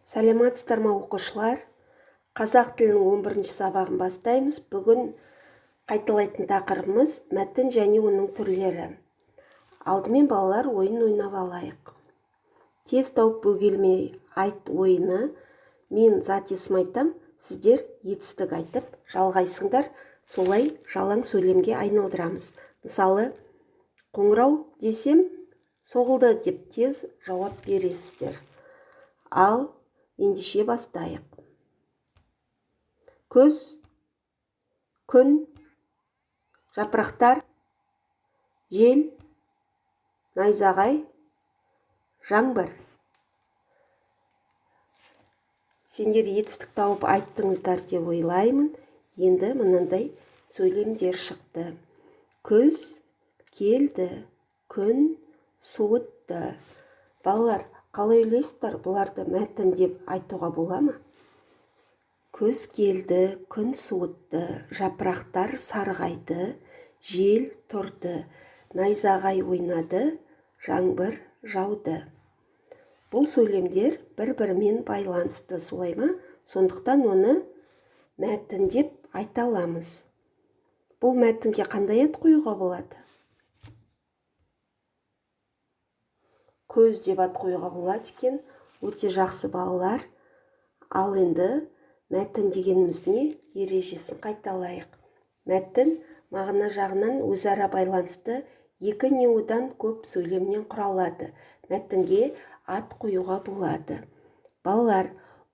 Сәлеметсіздер ме, оқушылар? Қазақ тілінің 11 сабағын бастаймыз. Бүгін қайталайтын тақырыбымыз мәтін және оның түрлері. Алдымен, балалар, ойын ойнап алайық. Тез тауып, бөгелмей айт ойыны. Мен зат есім айтам, сіздер етістік айтып жалғайсыңдар. Солай жалаң сөйлемге айналдырамыз. Мысалы, қоңырау десем, соғылды деп тез жауап бересіздер. Ал ендеше бастайық. Күз, күн, жапырақтар, жел, найзағай, жаңбыр. Сендер етістік тауып айттыңыздар деп ойлаймын. Енді мынандай сөйлемдер шықты: күз келді, күн суытты. Балалар, қалай ойлайсыздар, бұларды мәтін деп айтуға бола ма? Күз келді, күн суытты, жапырақтар сарғайды, жел тұрды, найзағай ойнады, жаңбыр жауды. Бұл сөйлемдер бір-бірімен байланысты, солай ма? Сондықтан оны мәтін деп айта аламыз. Бұл мәтінге қандай ат қоюға болады? Көз деп ат қоюға болады екен. Өте жақсы, балалар. Ал енді мәтін дегеніміз не? Ережесін қайталайық. Мәтін мағына жағынан өзара байланысты екі не одан көп сөйлемнен құралады. Мәтінге ат қоюға болады. Балалар,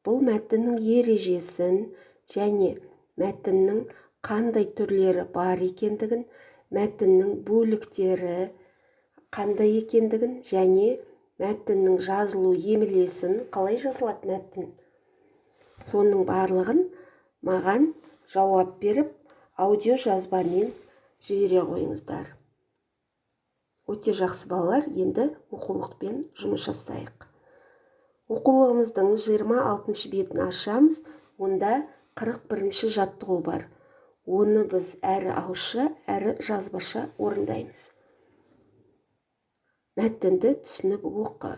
бұл мәтіннің ережесін және мәтіннің қандай түрлері бар екендігін, мәтіннің бөліктері қандай екендігін және мәтіннің жазылу емлесін, қалай жазылады мәтін, соның барлығын маған жауап беріп, аудио жазбамен жібере қойыңыздар. Өте жақсы, балалар. Енді оқулықпен жұмыс жасайық. Оқулығымыздың 26 бетін ашамыз. Онда 41 жаттығу бар. Оны біз әрі ауызша, әрі жазбаша орындаймыз. Мәтінді түсініп оқы.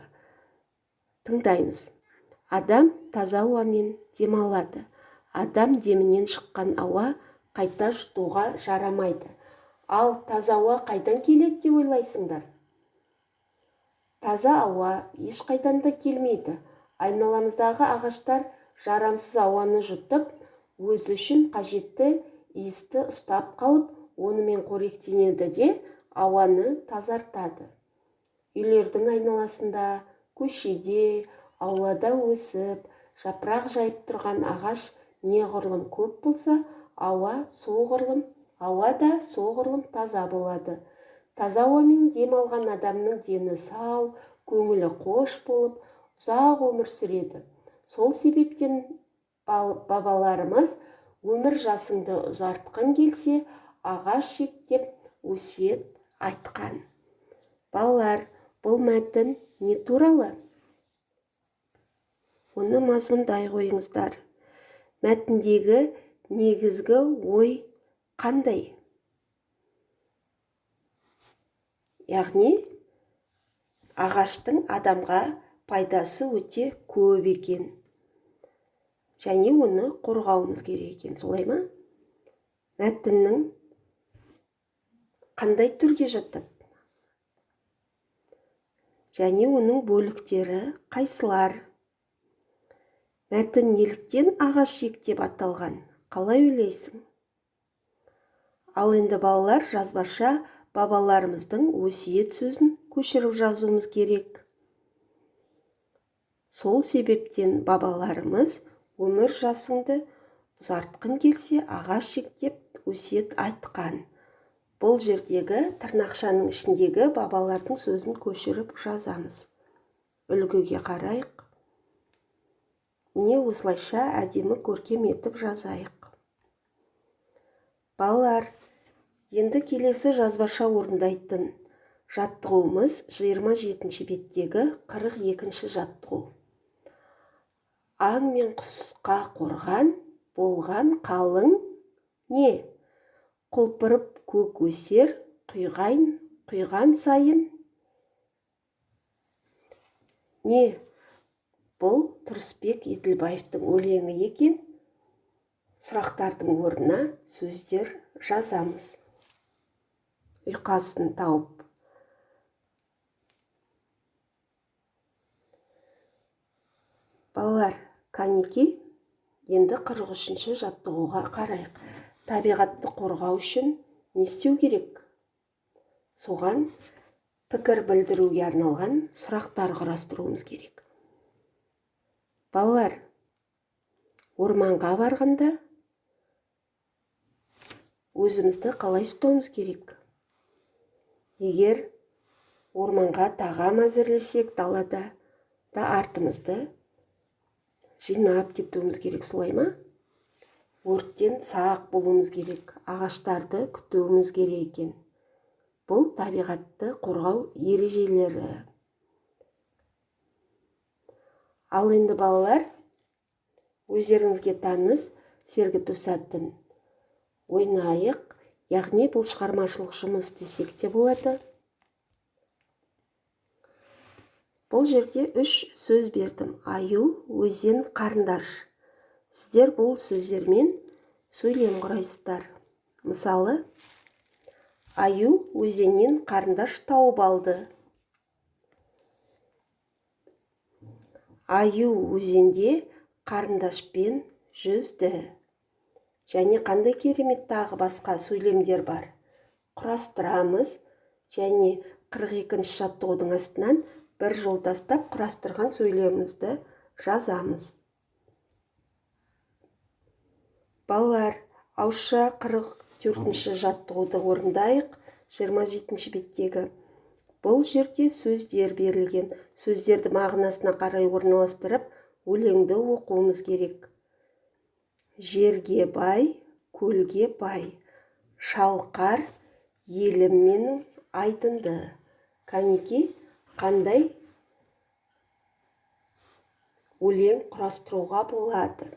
Тыңдаймыз. Адам таза ауамен демалады. Адам демінен шыққан ауа қайта жұтуға жарамайды. Ал таза ауа қайдан келеді деп ойлайсыңдар? Таза ауа ешқайдан да келмейді. Айналамыздағы ағаштар жарамсыз ауаны жұтып, өзі үшін қажетті иісті ұстап қалып, онымен қоректенеді де, ауаны тазартады. Үйлердің айналасында, көшеде, аулада өсіп, жапырақ жайып тұрған ағаш неғұрлым көп болса, ауа да соғұрлым таза болады. Таза ауамен дем алған адамның дені сау, көңілі қош болып, ұзақ өмір сүреді. Сол себептен бабаларымыз «Өмір жасыңды ұзартқың келсе, ағаш ек» деп өсиет айтқан. Балалар, бұл мәтін не туралы? Оны мазмұндай қойыңыздар. Мәтіндегі негізгі ой қандай? Яғни ағаштың адамға пайдасы өте көп екен және оны қорғауымыз керек екен, солай ма? Мәтіннің қандай түрге жатады және оның бөліктері қайсылар? Мәтін неліктен «Ағаш ек» деп аталған, қалай ойлайсың? Ал енді, балалар, жазбаша бабаларымыздың өсиет сөзін көшіріп жазуымыз керек. Сол себептен бабаларымыз «Өмір жасыңды ұзартқың келсе, ағаш ек» деп өсиет айтқан. Бұл жердегі тырнақшаның ішіндегі бабалардың сөзін көшіріп жазамыз. Үлгіге қарайық. Міне, осылайша әдемі, көркем етіп жазайық. Балалар, енді келесі жазбаша орындайтын жаттығуымыз 27 беттегі 42 жаттығу. Аң мен құсқа қорған болған қалың не? Құлпырып көк өсер, құйған сайын не? Бұл Тұрысбек Еділбаевтың өлеңі екен. Сұрақтардың орнына сөздер жазамыз. Ұйқасын тауып. Балалар, кәнекей, енді 43-ші жаттығуға қарайық. Табиғатты қорғау үшін не істеу керек? Соған пікір білдіруге арналған сұрақтар құрастыруымыз керек. Балалар, орманға барғанда өзімізді қалай ұстауымыз керек? Егер орманға тағам әзірлесек, далада да артымызды жинап кетуіміз керек, солай ма? Өрттен сақ болуымыз керек, ағаштарды күтуіміз керек екен. Бұл табиғатты қорғау ережелері. Ал енді балалар, өздеріңізге таныс сергіту сәтін ойнайық. Яғни бұл шығармашылық жұмыс десек те болады. Бұл жерде 3 сөз бердім. Аю, өзен, қарындаш. Сіздер бұл сөздермен сөйлем құрайсыздар. Мысалы, аю өзеннен қарындаш тауып алды. Аю өзенде қарындашпен жүзді. Және қандай керемет тағы басқа сөйлемдер бар. Құрастырамыз және 42-ші жаттығудың астынан бір жол тастап құрастырған сөйлемімізді жазамыз. Балалар, ауызша 44-ші жаттығуды орындайық, 27-ші беттегі. Бұл жерде сөздер берілген. Сөздерді мағынасына қарай орналастырып, өлеңді оқуымыз керек. Жерге бай, көлге бай, шалқар елім менің айдынды. Кәнекей, қандай өлең құрастыруға болады?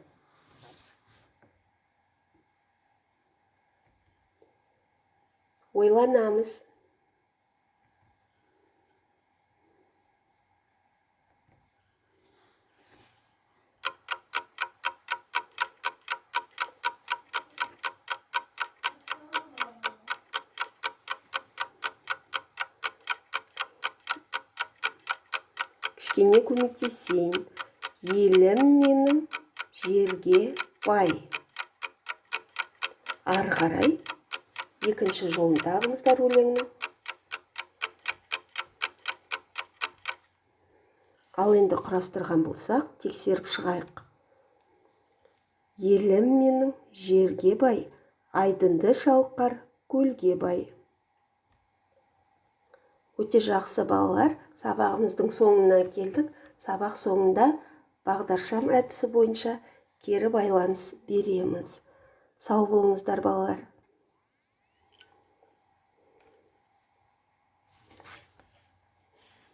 Ойланамыз. Кішкене көмектесейін. Елім менің жерге бай. Ары қарай екінші жолын табыңыздар өлеңнің. Ал енді құрастырған болсақ, тексеріп шығайық. Елім менің жерге бай, айдынды шалқар көлге бай. Өте жақсы балалар, сабағымыздың соңына келдік. Сабақ соңында бағдаршам әдісі бойынша кері байланыс береміз. Сау болыңыздар балалар.